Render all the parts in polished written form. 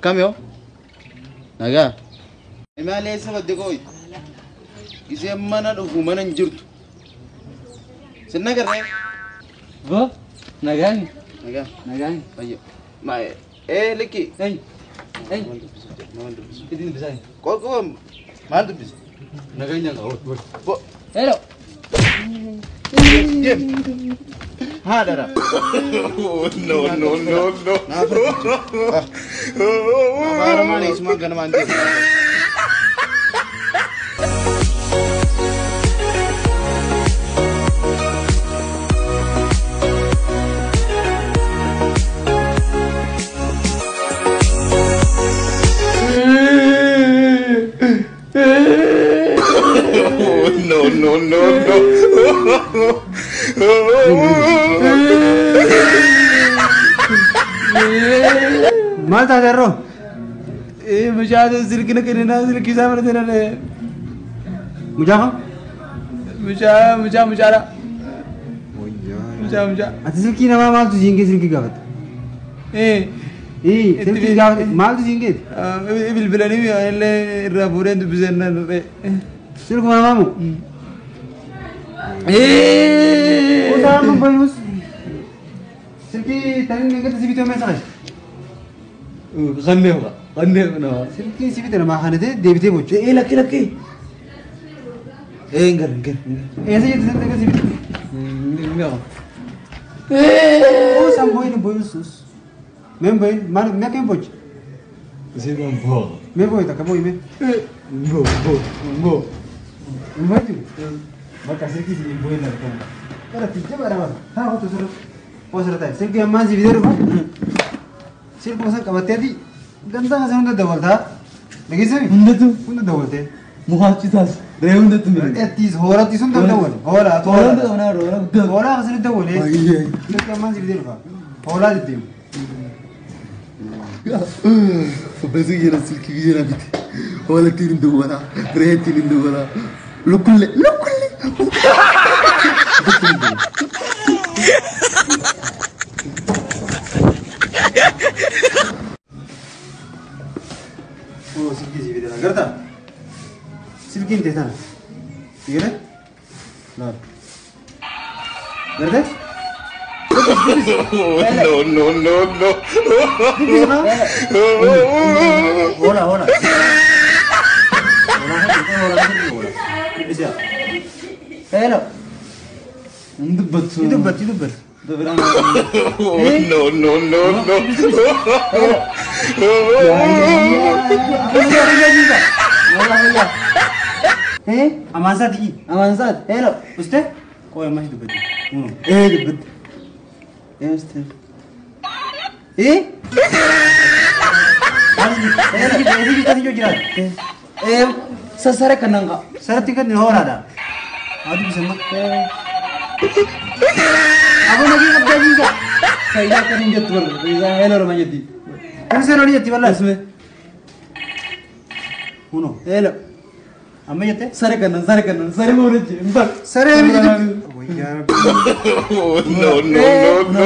Akkam yoo? Nagaa. Maal eessa badde kooyi? Gisee mana dhufu mana hin jirtu. Sinna garree? Bo, nagaan. Nagaa. Nagaan. Fayyo. Ma ee likki. Ey. Ey. Maal dubbisu? Maal dubbisu? Itin bisaan. Qoqqoo maal dubbisu? Nagaan nyaanga. Bo. Hello. Deem. Haadhara. No, no, no, no. Naa farkichu. Abaara maal eessumaan ganamaan deemu? No, no, no, no. Maal taate har'oo? Mucaa silkina kenninaa silkii isaa mana seenan. Mucaa kam? Mucaa mucaa mucaadha. Mucaa mucaa. Ati silkii namaa maaltu siin gee silkii gaafatte? Silkii gaafatte maaltu siin geeti? Bilbilanii illee irraa fuudheen dubbiseen nan dhufee. Silkuma namaa moo? Kutaa amma boyuus. Silkii tani eeggatte si bitee meeshaa qashi? Qannee ho'a. Qannee nama. Silkii si bitee namaa kana ta'e deebitee bochu. Ee lakki lakki. Ee hin garre hin garre. Eessa jirti silkii eeggatte si bitee? Hin Osaan boyin boyuus. Meen boyin maal mee akkamiin bochi? Isiin boo. Mee boyi takka boyi mee? Boo boo boo. Hin boyitu? Bakka silkii si hin boyin lafa kana. Irratti jabaadha bara. Haa qotu sirra. Osirra taa'e. Silkii ammaan si bitee dhufa. Silkuma san qabatteeti gandaa kana hunda dabaltaa. Dhageessami? Hundatu. Hunda dabaltee. Mukaachitaas. Re'ee hundatu miti. Re'eettis hoorattis hunda dawwale. Hoolaa Hoolaa hunda qabnaa hoolaa guddaa. Hoolaa akkasii dawwalee. Baay'ee. Silkii ammaan si bitee dhufa. Hoolaa deddeemu. Obbeessi jira silkii biyya na bite. Hoolattiin hin dawwalaa. Re'eettiin hin dawwalaa. Lukkullee lukkullee. Oo silkii si bitee agartaa? Silkiin ta'e tana. Sigalee? Laal. Gartee? No, no, no, no. Hola, hola. Hola, hola. Dubbisa. Hello. Hin dubbattu. Ni dubbatti, ni dubbatti. No, no, no, no. Amaansaati. Amaansaati. Hello. Ustee? Qoy ammas dubbatti. Ee dubbatti. Ee ustee. Ee? Ee sassare kanan qa. Saratti kan hoolaadha. Haa dubbisan ma. Aboo nagee qabdaa jiisa. Faayidaa akka hin jettu barra. Faayidaa hello nama jetti. Kunis hello ni jetti bal'aa. Isme. Huno. Hello. Amma jette? Sare kanan sare kanan sare moorichi hin baq. Saree miti dubbi. Wayyaa rabbi. No, no, no, no.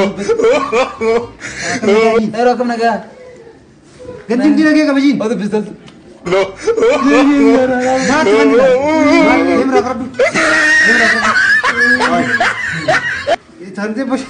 Hello akkam nagaa. Gandi hundi nagee qaba jiin. Oo dubbistas. No. Maati manni dha. Deemraa fardu. Deemraa fardu. Tantee bosh.